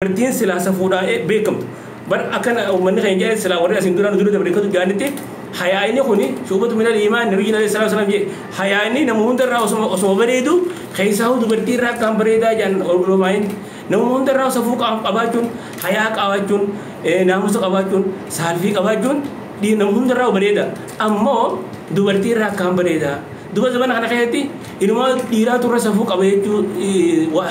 Dubartiin silaa safuudhaa beekamtu. Bar akkana uummanni keenya jedhe silaa warri asiin duraan dura dabareeffatu jaanitti hayaa'inni kuni shuubatu minal iimaan nabiyyiin alayhi salaatu wasalaam jedhe hayaa'inni nama hundarraa osuma bareedu keessaa dubartii irraa akkaan bareedaa jedhan olomaayin nama hundarraa safuu qabaachuun hayaa qabaachuun naamusa qabaachuun saalfii qabaachuun nama hundarraa bareeda ammoo dubartii irraa akkaan bareeda. Duba zamana kana keessatti ilma dhiiraa turre safuu qaba jechuu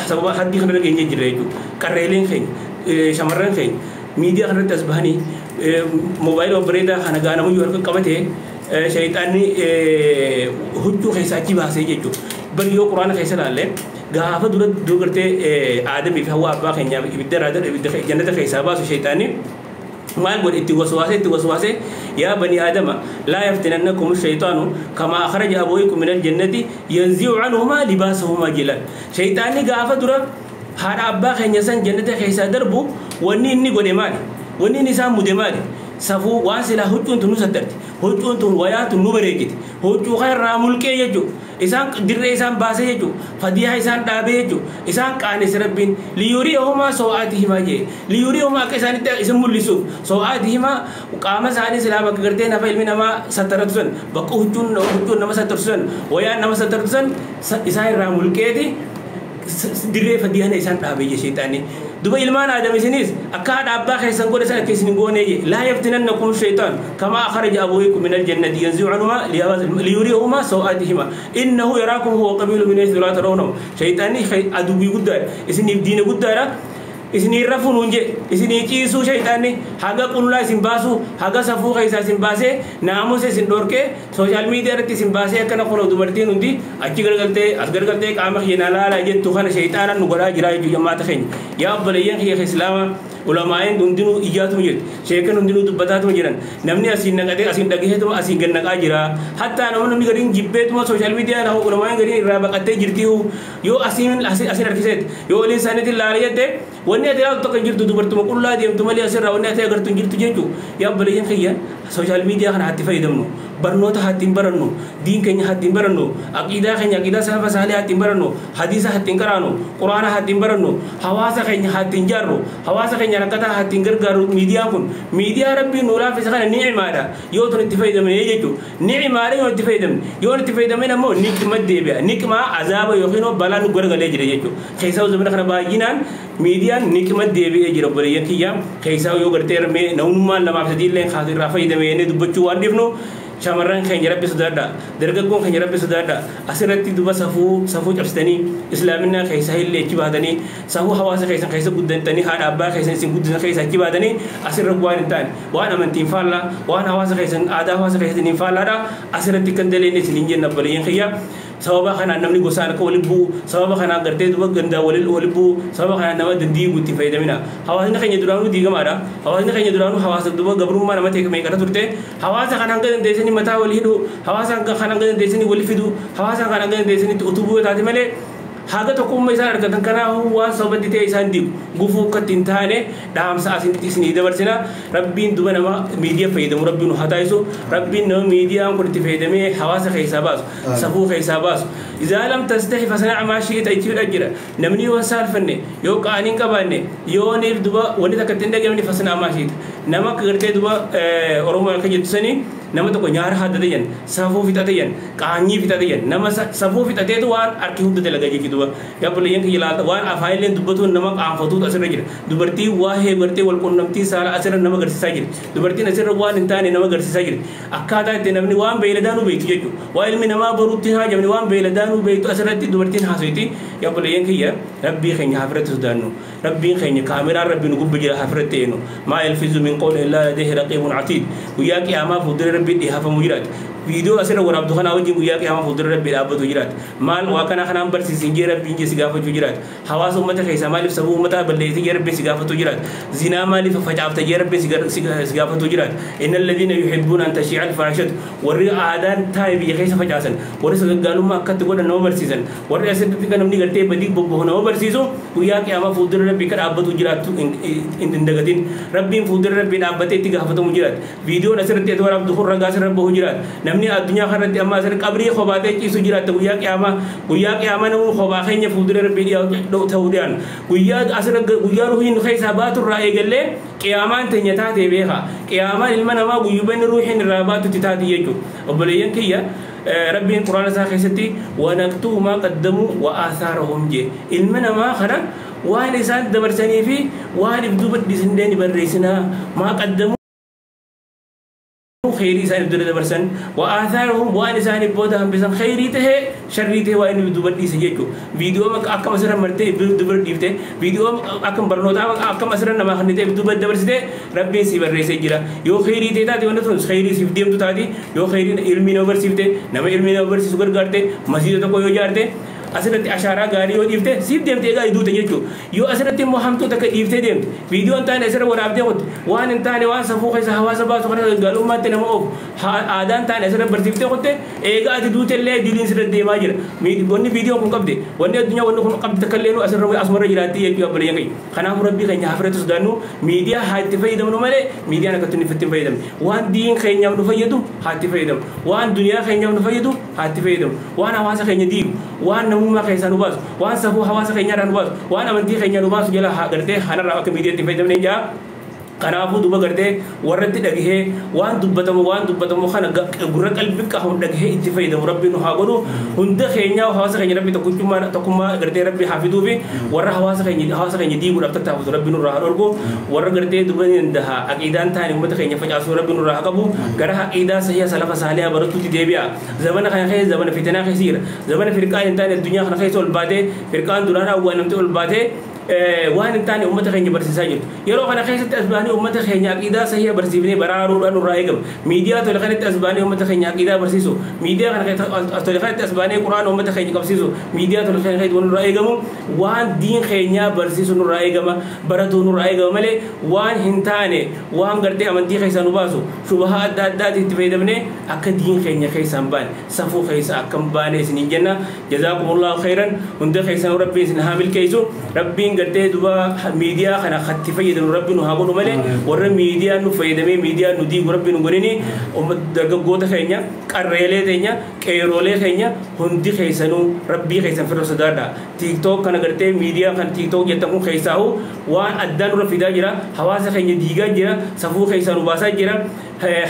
sababa haddii kana dhageenye jira jechuudha. Qarreeleen keenya shamarran keenya miidiyaa kanarratti as bahanii moobaayilii babbareedaa kana gaanamuyyuu harka qabatee shayxaanni huccuu keessaa achi baasee jechuudha. Bari yoo quraana keessa ilaalle gaafa dura gartee aadamii fi hawaa abbaa keenyaa ibidda irraa ibidda jannata keessaa baasu shayxaanni maal godhe itti waswaasee yaa bani aadama laa yaftinannakum shayxaanu kamaa akhraja abawaykum minal jannati yanzi'u anhumaa libaasahumaa jilan. Shayxaanni gaafa dura haadha abbaa keenya san jannata keessaa darbu wanni inni godhe maali? Wanni inni isaan mude maali? Safuu waan silaa huccuun tun nu sattarti. Huccuun tun wayaa tun nu bareechiti. Huccuu kana irraa mulqee jechuudha. Isaan dirree isaan baasee jechuudha. Fadiyaa isaan dhaabee jechuudha. Isaan qaanesse rabbiin liyuriyahumaa soo'aatihimaa jee. Liyuriyahumaa akka isaanitti isin mul'isuuf soo'aatihimaa qaama isaanii silaa bakka gartee nafa ilmi namaa sattaratu san bakka huccuun nama sattartu san wayaan nama sattartu san isaan irraa mulqeeti dirree fadiyaan isaan dhaabee jee sheexaanni. Duba ilmaan aadam isinis akka haadha abbaa keessan godhe san akka isin goone jee laa yaftinannakum shaytaan kamaa akhraja abawaykum minal jannati yanzi'u anhumaa liyuriyahumaa saw'aatihimaa innahu yaraakum huwa qabiilu min haythu laa tarawnahum. Shayxaanni aduwwii guddaadha isiniif diina guddaadha. Isinii rafuu nuun jedhe isinii ciisuu shayxaanni haga qullaa isin baasuu haga safuu keessaa isin baasee naamusa isin dhorkee sooshaal miidiyaa irratti isin baasee akkana kun dubartiin hundi achi gargaltee as gargaltee qaama keenya laalaa jettu kana shayxaanaan nu godhaa jira jechuudha jamaata keenya. Yaa obboleeyyan kiyya islaamaa ulamaa'een hundinuu iyyaatuma jirti sheekan hundinuu dubbataatuma jiran namni asiin naqatee asiin dhagaheetuma asiin gad naqaa jira. Hattaa namni gariin jibbeetuma sooshaal miidiyaa ulamaa'een gariin irraa baqattee jirti yoo asiin harkiseet yoo waliin isaaniitiin laalee jette wanni ati ilaaltu tokko hin jirtu dubartuma qullaa deemtu malee asirraa wanni ati agartu hin jirtu jechuudha. Yaa obboleeyyan kiyya sooshaal miidiyaa kana haa itti fayyadamnu barnoota haa ittiin barannu diin keenya haa ittiin barannu aqiidaa keenya aqiidaa salafa saalee haa ittiin barannu hadiisa haa ittiin qaraanu quraana haa ittiin barannu hawaasa keenya haa ittiin jaarru hawaasa keenya rakkataa haa ittiin gargaaru. Miidiyaan kun miidiyaa rabbiin nuu laaffise kana ni'imaadha yoo tun itti fayyadamne jechuudha. Ni'imaadha yoo itti fayyadamne yoo itti fayyadamne ammoo niqma deebi'a niqmaa azaaba yookiin balaa nu garagalee jira jechuudha. Keessaa zamana kana baay'inaan miidiyaan niqma deebi'ee jira obboleeyyan kiyya keessaa yoo gartee mee namummaan lamaaf sadii illee irraa fayyadamee dubbachuu waan dhiifnu shamarran keenya rabbi sodaadha dargaggoon keenya rabbi sodaadha asirratti duba safuu cabsitanii islaaminaa keessaa illee achi baatanii safuu hawaasa keessan keessa guddatanii haadha abbaa keessan isin guddisan keessa achi baatanii asirra waan hin taane waan amantiin faallaa waan hawaasa keessan aadaa hawaasa keessan hin faallaadha asirratti kan daleenne isin hin jenna obboleeyyan kiyya. Sababa kanaan namni gosaan akka waliin bu'u sababa kanaan gartee duba gandaa waliin bu'u sababa kanaan nama dandiigu itti fayyadamina. Hawaasni keenya duraanuu diigamaadha. Hawaasni keenya duraanuu hawaasa duba gabrummaa nama ta'e meeqata turte hawaasa kana hanga dandeessanii mataa walii hidhuu hawaasa kana hanga dandeessanii walii fiduu hawaasa kana hanga dandeessanii utubuu taate malee haga tokkummaa isaan argatan kanaafuu waan sababatti ta'e isaan diigu gufuu akka ittiin taane dhaamsa asitti isinii dabarsina. Rabbiin duba nama miidiyaa fayyadamu rabbiin nu haa taasisu. Rabbiin nama miidiyaan kun itti fayyadamee hawaasa keessaa baasu safuu keessaa baasu. Izaa lam tastahi fasnaa maa shi'ita jechuudha jira. Namni yoo saalfanne yoo qaanii hin qabaanne yoo niif duba wanni takka ittiin dhagamne fasnaa maa shi'ita. Nama akka gartee duba Oromoo akka jettu sanii nama tokko nyaara haddate jan safuu fixate jan qaanyii fixate jan nama safuu fixateetu waan harki hunda dalagaa jechuudha duba. Yaa obboleeyyan kiyya laata waan afaan illee dubbatuun nama qaanfatuutu asirra jira. Dubartii waa'ee bartee wal quunnamtii saala asirra nama agarsiisaa jira. Dubartiin asirra waan hin taane nama agarsiisaa jira. Akkaataa itti namni waan beeyladaa nu beektu jechuudha. Waan ilmi namaa baruutti hin haajamne waan beeyladaa nu beektu asirratti dubartiin haasoyti. Yaa obboleeyyan kiyya rabbii keenya hafiratti sodaannu. Rabbiin keenya kaameraan rabbii nu gubba jira hafiratti eenyu. Maa yalfizu min qawlin illaa ladayhi raqiibun atiid. Guyyaa qiyaamaa fuuldura rabbii dhihaafamu jiraati. Viidiyoo asirra waraabdu kanaa wajjin guyyaa qiyaamaa fuuldura rabbii dhaabbatu jiraati. Maal waa kana kanaan barsiisin jee rabbiin jee si gaafachuu jiraati. Hawaasa uummata keessaa maaliif sabuu uummataa balleessee jee rabbiin si gaafatu jiraati. Zinaa maaliif facaafta jee rabbiin si gaafatu jiraati. Inna alladhiina yuhibbuuna an tashii'a alfaahishatu warri aadaan taa'e biyya keessa facaasan warri sagaggaalummaa akkatti godhan nama barsiisan warri asirratti kan namni gartee badii bobbohu nama barsiisu guyyaa qiyaamaa fuuldura rabbii kan dhaabbatu jiraattu hin dagatin. Rabbiin fuuldura rabbii dhaabbatee itti gaafatamu jiraati. Viidiyoon asirratti ati waraabdu kun ragaa asirra bahu jiraati. Namni addunyaa kanarratti amma asirra qabrii kophaatee ciisu jiraata guyyaa qiyaamaa guyyaa qiyaamaa namni kophaa keenya fuuldura rabbii ta'uu dhiyaanu guyyaa asirra guyyaa ruuhiin keessaa baatu irraa eegallee qiyaamaan teenya taatee beeka qiyaamaan ilma namaa guyyubanni ruuhiin irraa baatutti taati jechuudha obboleeyyan kiyya rabbiin quraana isaa keessatti wanaqtuu maa qaddamuu wa aasaarahum jee ilma namaa kana waan isaan dabarsanii fi waan if duuba dhiisnee ni barreessinaa maa qaddamuu خيري إسان بدون دبرسن وآثارهم وان إسان بودا هم بسن خيري ته شري ته وان بدون بدي سجيتو فيديو ما أكم أسرع مرته بدون دبر ديفته فيديو أكم برنوتا أكم أسرع نما خنيته بدون بدي دبرسته ربي سيبر رئيس جرا يو خيري ته تاتي وانا تون خيري سيفديم تو تاتي يو خيري علمي نوبر سيفته نما علمي نوبر سيسكر کرتے مسجد تو کوئی جارتے asirratti ashaaraa gaarii yoo dhiifte siif deemte egaa iduute jechuudha. Yoo asirratti immoo hamtuu takka dhiiftee deemte viidiyoo hin taane asirra waraabdee qotte waan hin taane waan safuu keessa hawaasa baasu kana galummaatti nama oofu aadaan taane asirra barsiiftee qotte egaa ati duute illee diliin sirra deemaa jira. Wanni viidiyoon kun qabde wanni addunyaa wanni kun qabde takka illee asirra asumarra jiraatti jechuudha abbaleen keenya. Kanaafuu rabbii keenya hafirratti sodaannu miidiyaa haa itti fayyadamnu malee miidiyaan akkatti nuti itti fayyadamne. Waan diin keenyaaf nu fayyadu haa itti fayyadamnu. Waan duniyaa keenyaaf nu fayyadu haa itti fayyadamnu. Waan hawaasa keenya diigu waan namummaa keessaa nu baasu waan safuu hawaasa keenyaa irraa nu baasu waan amantii keenyaa nu baasu jala gartee kanarraa akka miidiyaatti fayyadamne jaa kanaafuu duuba gartee warratti dhagahee waan dubbatamu kana gurra qalbii qabu dhagahee itti fayyadamu rabbi nu haa godhu hunda keenyaa hawaasa keenya rabbi tokkummaa gartee rabbi haa fiduu fi warra hawaasa keenya diiguudhaaf tattaafatu rabbi nurraa haa dhorgu warra gartee duba ni danda'a aqiidaan taane uummata keenya facaasuu rabbi nurraa haa qabu gara aqiidaa sahiha salafa saalihaa baratuutti deebi'a zamana kana keessa zamana fitanaa keessa jira zamana firqaan hin taane addunyaa kana keessa ol baatee firqaan duraan awwaalamtee ol baatee waan hin taane uummata keenya barsiisaa jirtu yeroo kana keessatti as baanee uummata keenya aqiidaa sahiha barsiifnee baraaruudhaan nurraa eegama miidiyaa tole kanatti as baanee uummata keenya aqiidaa barsiisu miidiyaa kana tole kanatti as baanee quraana uummata keenya qabsiisu miidiyaa tole kana keessatti nurraa eegamu waan diin keenyaa barsiisu nurraa eegama baratuu nurraa eegama malee waan hin taane waan gartee amantii keessaa nu baasu shubahaa adda addaatti itti fayyadamnee akka diin keenya keessaa hin baane safuu keessa akka hin baane isiniin jenna jazaakumullahu khayran hunda keessan rabbiin isin haa milkeessu rabbiin gartee duba miidiyaa kana itti fayyadamu rabbi nu haa godhu malee warra miidiyaa nu fayyadamee miidiyaa nu diigu rabbi nu godhini dargaggoota keenya qarreelee keenya qeeroolee keenya hundi keessanuu rabbii keessan firra sodaadha. Tiiktook kana gartee miidiyaa kan tiiktook jettan kun keessaa'u waan addaan nurra fidaa jira hawaasa keenya diigaa jira safuu keessaa nu baasaa jira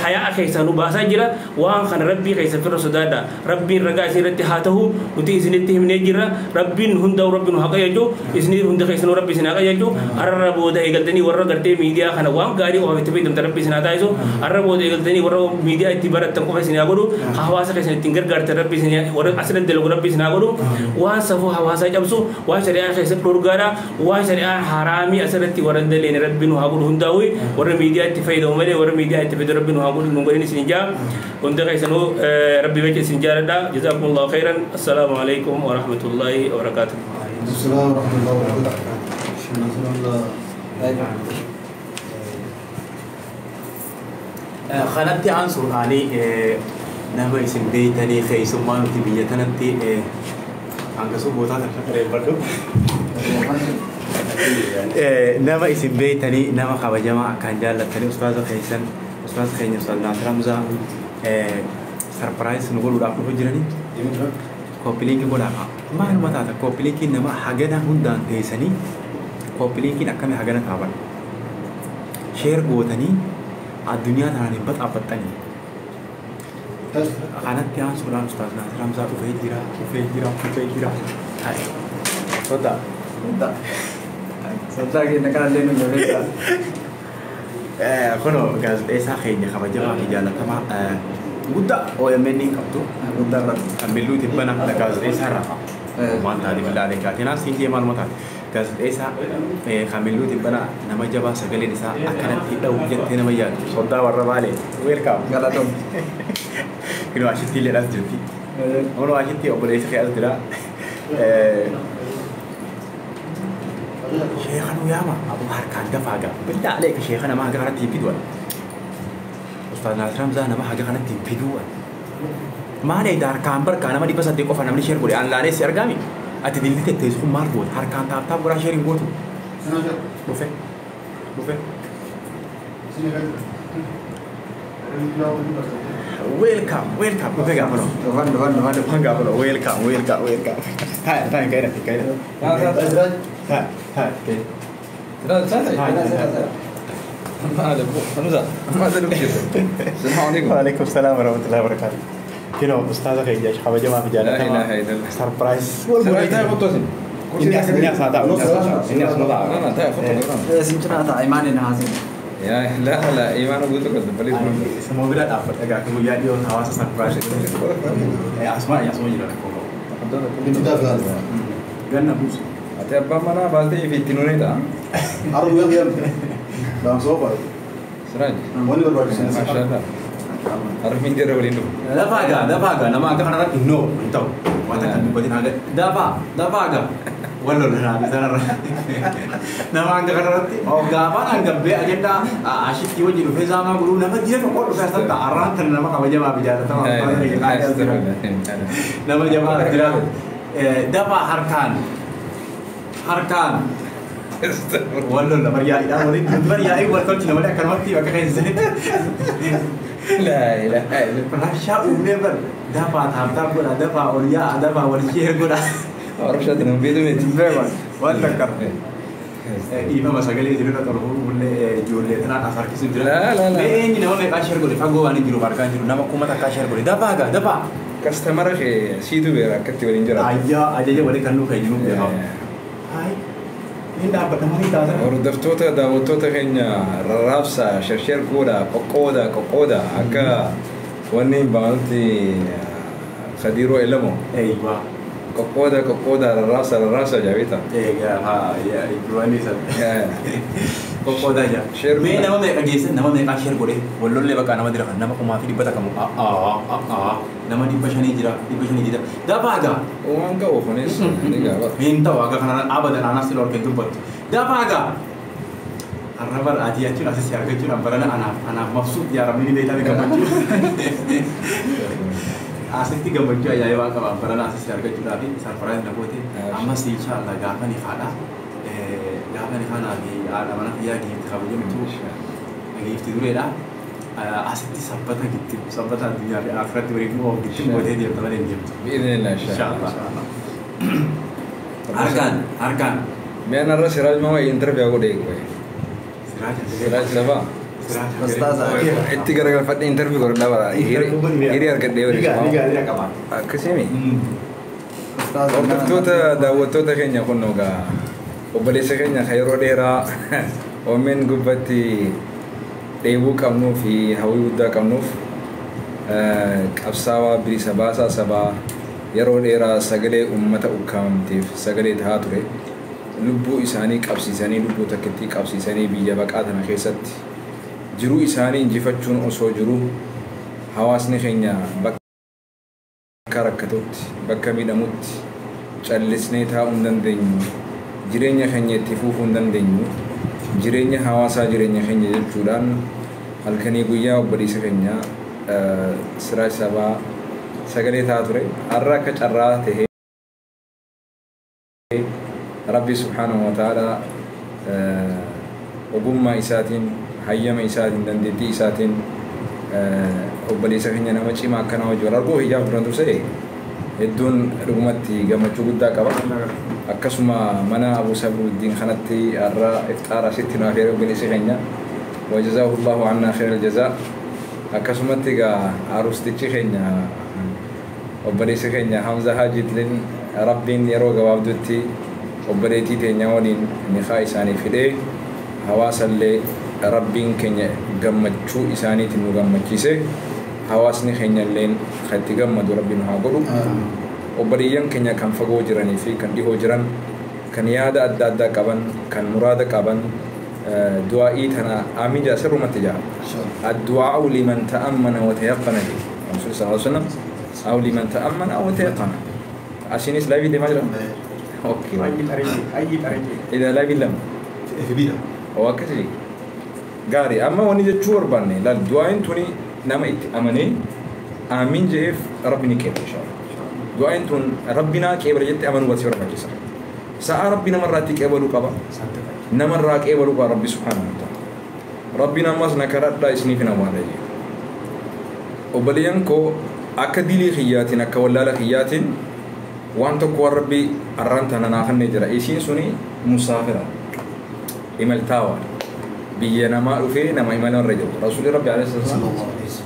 hayaa keessaa nu baasaa jira waan kana rabbii keessan firra sodaadha. Rabbiin ragaa isin irratti haa ta'u nuti isinitti himnee jirra rabbiin hundaa'u rabbi nu haa qajeelchu isinii hunda keessanuu rabbi isin haa qajeelchu arra booda eegaltanii warra gartee miidiyaa kana waan gaarii qofaaf itti fayyadamtan rabbi isin haa taasisu arra booda eegaltanii warra miidiyaa itti barattan qofa isin haa godhu hawaasa keessan ittiin gargaartan rabbi isin warra asirratti dalagu rabbi isin haa godhu waan safuu hawaasaa cabsu waan shari'aa keessatti dhorgaadha waan shari'aa haraamii asirratti warra hin daleene rabbi nu haa godhu hundaa'u warra miidiyaa itti fayyadamu malee warra miidiyaa itti fayyadamu rabbi nu haa godhu nu godhin isin jaa hunda keessanuu rabbi beecha isin jaaladha jazaakumullahu khayran assalaamu alaikum wa rahmatullaahi wa barakaatuh. السلام ورحمة الله وبركاته. Kanatti aansuudhaanii nama isin beeytanii keessummaa nuti biyya tanatti hanga subbootaa kana reeffadhu. Nama isin beeytanii nama kabajamaa akkaan jaallattanii ustaaza keessan ustaaza keenya ustaaz Naasir Hamzaa sarpiraayis nu godhuudhaaf dhufu jiranii koppiliinkii godhaa. Maaluma taata koppiliinkiin nama hagana hundaan teessanii koppiliinkiin akkamii hagana taaban sheer gootanii addunyaa tanaan hin baxaafattanii. Kanatti aansuudhaan ustaaz Naasir Hamzaa dhufee jira dhufee jira dhufee jira. Sodaa. Sodaa keenya kanallee nu jabeessa. Kunoo gaazexeessaa keenya kabajamaa fi jaallatamaa guddaa OMN hin qabdu. Guddaa irratti. Kan billuu tibbana gaazexeessaa irraa. Waan taate bilaalee kaatinaa siin jee maaluma taate. Gaazexeessaa kan billuu tibbana nama jabaa sagaleen isaa akkanatti dha'u jettee nama yaadu. Soddaa warra baalee. Weelkaam. Galatoom. Kunoo ashitti illee as jirti. Kunoo ashitti obboleessi kee as jira. Sheekha nu yaama abu harkaan dafaa gaa. Bilaalee ka sheekha nama haga kanatti hin fidu. Ustaaz Naasir Hamzaa nama haga kanatti hin fiduu. Maal eeda harkaan barkaa nama 800 qofa namni sheer godhe aan laalee si argaami. Ati dilli tetteessu kun maal goota harkaan taaptaap godhaa sheer hin gootu. Dhufe dhufe. Welcome, welcome. Dhufee gaafa loo. Dhufan dhufan dhufan. Dhufan gaafa loo. Welcome, welcome, welcome. Taa'e, taa'e, ka'ee ka'ee. Taa'e, taa'e, ka'ee. وعليكم السلام ورحمة الله وبركاته. كنو أستاذ خيجاش خبجة ما في جالة. لا إله إلا الله. surprise. إني أصلا دعوة. إني أصلا دعوة. لا لا تعال سنتنا تاع إيمان هذا. يا لا لا إيمان قلت لك بليز. سمو بلا تعرف أجا كم يا ديون حواس surprise. أسمع يا أسمع جيران. قلنا بوس. أتى أبا منا بالتي في تنوري تا. أرو يلا يلا. لا صوبة. سراج. وين بروح؟ ما شاء الله. أرمين دير ولينو. دفعة دفعة نما أنت خنا إنه أنتو. وأنت كان بدين هذا دفعة دفعة ولا لا مثلا نما أنت خنا أو غابان أنت بأجندا عشيت يوجي رفيزا ما قولوا نما دير فقط رفيزا تعران ترى نما كوجه ما بيجا تمام نما جماعة دفعة هركان هركان ولا لا بريا إذا ولد بريا إيه وركلت نما لا كرمتي وكذا زين لا إله إلا الله. رشا أمنيبر دفع تامتام كنا دفع أولياء دفع ولشيه كنا. رشا تنبيه ميت. ولا كر. إيما مسألة جلنا تروح ولا جولة أنا أثر كيسين جلنا. لا لا لا. ليه إني نما مكاشر كله فجوا أنا جلو باركان جلو نما كوما تكاشر كله دفع كا دفع. كاستمر كي سيدو بيرا كتير إنجرا. أيا أجا ولا كانوا كيجنو بيها. هاي. Hordoftoota daawwattoota keenya rarraabsa sharsheer godha qoqqooda qoqqooda akka wanni hin baanutti Khadiiroo Elamo. Qoqqooda qoqqooda rarraabsa rarraabsa jabeeta. Qoqqooda jaa. Mee nama meeqa geessan nama meeqaa sheer godhe wallollee bakka nama dira nama 1500 kamu nama 500 jira 500 jira dafaa gaa. Waan qabu kunis ni gaaba. Hin ta'u akka kanaan abadan anas lorkeen dubbatu. Dafaa gaa. Arraba adii jechuun asii argachuun barana anaaf anaaf mabsuut yaa rabbi ni beekame gammachuu. Asitti gammachuu ajaa'ibaa qaba barana asii argachuudhaaf sarfaraan namooti ammas inshallah gaafa ni haadha. Gaafa ni kanaa fi haadha mana fayyaa giifti kabajamtu giifti dureedha. Asitti sabbata gitti sabbata addunyaa fi akhiratti waliin of gitti godhee deemta malee hin deemtu. Bi'idhnillah inshallah. Harkaan harkaan. Mee narra Siraaj mama interview godhee eegu. Siraaj Sabaa. Itti garagalfadhee interview godhadhaa bara hirii argadhee waliin. Akkasii. Hordoftoota daawwattoota keenya kun egaa obboleessa keenya kan yeroo dheeraa OMN gubbatti dheebuu qabnuu fi hawwii guddaa qabnuuf qabsaawaa bilisa baasaa sabaa yeroo dheeraa sagalee uummata ukkaamamteef sagalee tahaa ture lubbuu isaanii qabsiisanii lubbuu takkittii qabsiisanii biyya baqaa tana keessatti jiruu isaanii injifachuun osoo jiruu hawaasni keenya bakka rakkatutti bakka miidhamutti callisnee taa'uu hin dandeenyu jireenya keenya itti fufuu hin dandeenyu jireenya hawaasaa jireenya keenya jechuudhaan halkanii guyyaa obboleessa keenya Siraaj Sabaa sagalee ta'a ture har'a akka carraa tahee Rabbi subhaanahu wa ta'ala ogummaa isaatiin hayyama isaatiin dandeettii isaatiin obboleessa keenya nama cimaa akkanaa wajjin wal arguu hiyyaaf duran dursee hedduun dhugumatti gammachuu guddaa qaba. Akkasuma mana Abu Sabruddin kanatti har'a ifxaara asitti nu afeere obboleessi keenya wajazaahu Allahu annaa khayral jazaa. Akkasumatti egaa aruustichi keenya obboleessi keenya Hamza Haajiitiin Rabbiin yeroo gabaabduutti obboleettii teenya waliin nikaa isaanii fidee hawaasallee Rabbiin keenya gammachuu isaaniitiin nu gammachiise hawaasni keenya illeen kan itti gammadu Rabbiin haa godhu. Obboleeyyan keenya kan fagoo jiranii fi kan dhihoo jiran kan yaada adda addaa qaban kan muraada qaban du'aa'ii tana amiin jaa sirrumatti jaa. Addu'aa'u liman ta'ammana wa tayaqqana jedhe Rasuulli sallallahu alaihi wasallam aw liman ta'ammana wa tayaqqana. Asiinis laayivii deemaa jira? Okay. Idaa laayivii lama. Oo akkasii. Gaarii amma wanni jechuu barbaanne laal du'aa'iin tuni nama itti amanee amiin je'eef Rabbi ni kenna inshallah. Du'aa'iin tun Rabbi naa qeebala jettee amanuu si barbaachisa. Sa'a Rabbi namarraatti qeebaluu qaba. Namarraa qeebaluu qaba Rabbi subhaanahu wa ta'ala. Rabbiin ammas na kadhadhaa isiniif hin awwaala jedhe. Obboleeyyan koo akka dilii kiyyaatiin akka wallaala kiyyaatiin waan tokko waan rabbi arraan tana naa kennee jira. Isiin suni musaafira imaltaawa biyya namaa dhufee nama imala irra jiru. Rasuulli Rabbi alayhi salaam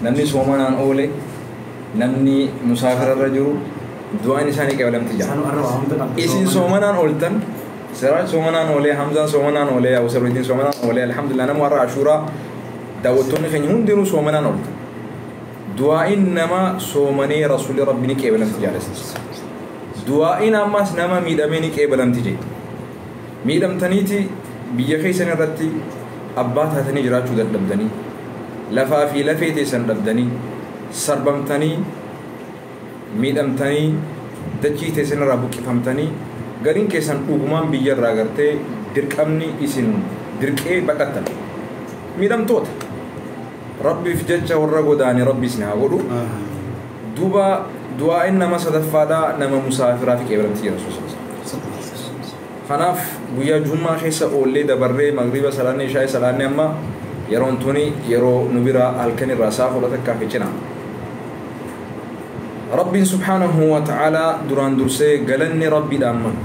namni soomanaan oole namni musaafira irra jiru du'aan isaanii qeebalamti jira. Isin soomanaan ooltan Siraaj soomanaan oolee, Hamzaan soomanaan oolee, Abu Sabridin soomanaan oolee, alhamdulillah nama warra Ashuuraa daawwattoonni keenya hundinuu soomanaan ooltan. Du'aa'iin nama soomanee Rasuulli Rabbi ni qeebalamti jaallattis. Du'aa'iin ammas nama miidhamee ni qeebalamti jedhe. Miidhamtaniiti biyya keessan irratti abbaa taatanii jiraachuu dadhabdanii, lafaa fi lafee teessan dhabdanii, sarbamtanii, miidhamtanii, dachii teessan irraa buqqifamtanii, gariin keessan dhugumaan biyya irraa gartee dirqamni isin dirqee baqattan. Miidhamtoota. Rabbiif jecha warra godaane Rabbi isin haa godhu. Duuba du'aa'iin nama sadaffaadhaa nama musaafiraa fi qeebalamti jira Rasuulli. Kanaaf guyyaa Jummaa keessa oollee dabarree magriba salaannee shaayii salaannee amma yeroon tuni yeroo nu biraa halkan irraa sa'a fudhata akka fi cina. Rabbiin subhaanahu wa ta'aalaa duraan dursee galanni Rabbiidhaan malu.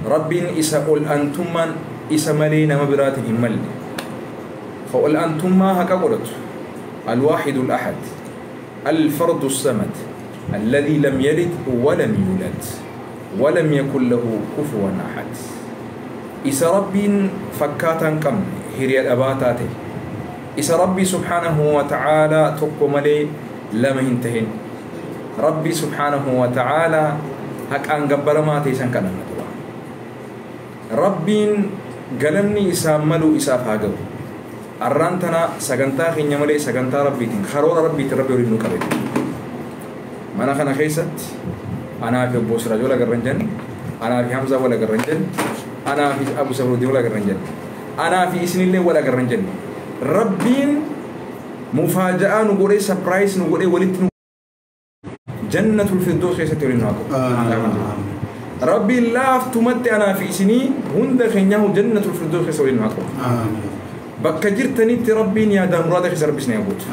Rabbiin isa ol aantummaan isa malee nama biraatiin hin malle. Fa ol aantummaa haqa godhatu. Alwaahidul ahad. الفرد الصمد الذي لم يلد ولم يولد ولم يكن له كفوا أحد. إسا ربي فكاتا كم هري الأباتات. إسا ربي سبحانه وتعالى تقوم لي لم ينتهن. ربي سبحانه وتعالى هك أن قبل ما تيسن كان ربي قلمني إسا ملو إسا فاقو arraantana sagantaa keenya malee sagantaa rabbiitiin karoora rabbiitiin rabbi waliin nu qabe. Mana kana keessatti anaa fi obbo Siraaj wal agarran jenne, anaa fi Hamzaa wal agarran jenne, anaa fi Abu Sabruddin wal agarran jenne, anaa fi isinillee wal agarran jenne. Rabbiin mufaaja'aa nu godhee sapiraayis nu godhee walitti nu jannatul firdoos keessatti waliin nu haa qabu. Rabbiin laaftumatti anaa fi isinii hunda keenyahu jannatul firdoos keessa waliin nu haa qabu. Bakka jirtanitti Rabbiin yaada muraada keessa Rabbi isin eeguutu.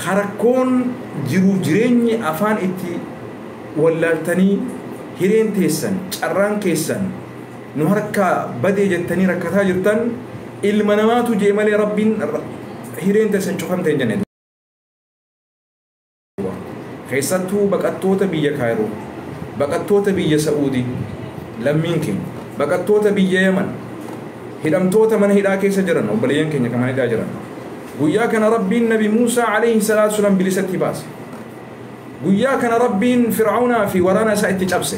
Harakkoon jiruuf jireenyi afaan itti wallaaltanii hireen teessan, carraan keessan nu harkaa badee jettanii rakkataa jirtan ilma namaatu jee malee Rabbiin hireen teessan cufamte hin jenne. Keessattuu baqattoota biyya Kaayiroo, baqattoota biyya Sa'uudii, lammiin keenya, baqattoota biyya Yaman, hidhamtoota mana hidhaa keessa jiran obboleeyyan keenya kan mana hidhaa jiran. Guyyaa kana Rabbiin Nabi Muusaa alayhi salaatu wasalaam bilisatti baase. Guyyaa kana Rabbiin Fir'aawnaa fi waraana isaa itti cabse,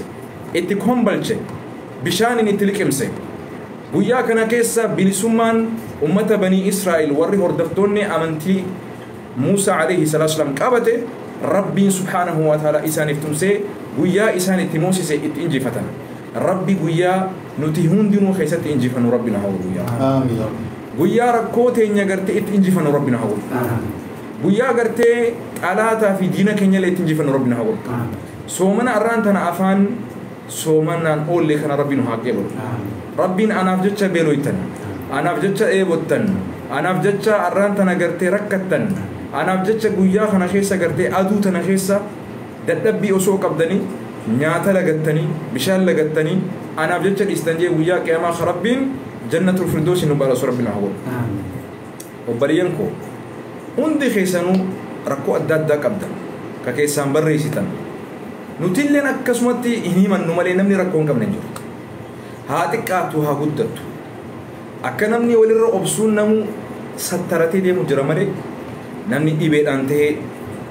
itti kombalche, bishaaniin itti liqimse. Guyyaa kana keessa bilisummaan ummata Banii Israa'el warri hordoftoonni amantii Muusaa alayhi salaatu wasalaam qabate Rabbiin subhaanahu wa ta'ala isaaniif tumsee guyyaa isaan itti moosise itti injifatan. Rabbi guyyaa nuti hundinuu keessatti injifannu Rabbi na haa godhu guyyaa. Guyyaa rakkoo teenya gartee itti injifannu Rabbi na haa godhu. Guyyaa gartee xalaataa fi diina keenya illee itti injifannu Rabbi na haa godhu. Soomana arraan tana afaan soomanaan oollee kana Rabbi nu haa qeebalu. Rabbiin anaaf jecha beeloytan, anaaf jecha eebottan, anaaf jecha arraan tana gartee rakkattan, anaaf jecha guyyaa kana keessa gartee aduu tana keessa dadhabbii osoo qabdanii nyaata lagattanii bishaan lagattanii anaaf jecha dhiistan jee guyyaa qiyaamaa Rabbiin jannatul firdoos nu badhaasu Rabbi na haa godhu. Obboleeyyan koo hundi keessanuu rakkoo adda addaa qabdan ka keessaan barreessitan nutilleen akkasumatti hin himannu malee namni rakkoo hin qabne hin jiru. Haa xiqqaattu haa guddattu akka namni walirra obsuun namuu sattaratee deemu jira malee namni dhibeedhaan tahee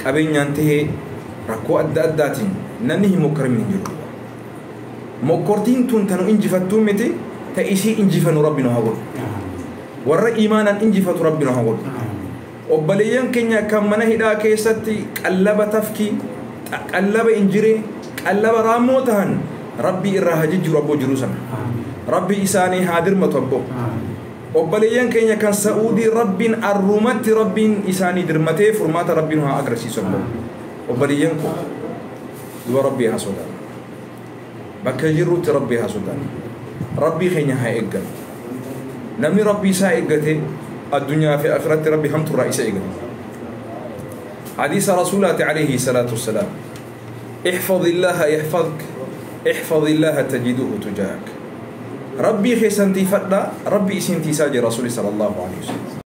qabeenyaan tahee rakkoo adda addaatiin namni hin mokkaramin hin jiru. Mokkortiin tun tanu injifattuu miti ta isii injifannu Rabbi nu haa godhu. Warra imaanaan injifatu Rabbi nu haa godhu. Obboleeyyan keenya kan mana hidhaa keessatti qallaba tafkii, qallaba injiree, qallaba raammoo tahan Rabbi irraa haa jijjiiru abboo jiruu sana. Rabbi isaanii haa dirmatu abboo. Obboleeyyan keenya kan Sa'uudii Rabbiin arrumatti Rabbiin isaanii dirmatee furmaata Rabbiin haa agarsiisu abboo. Obboleeyyan koo duba Rabbii haa sodaannu. Bakka jirrutti Rabbii haa sodaannu. Rabbii keenya haa eeggannu. Namni Rabbii isaa eeggate addunyaa fi akhiratti Rabbi hamturraa isa eeggata. حديث رسولات عليه الصلاة والسلام احفظ الله يحفظك احفظ الله تجده تجاهك ربي خيسنتي فدا ربي سنتي ساجي رسولي صلى الله عليه وسلم.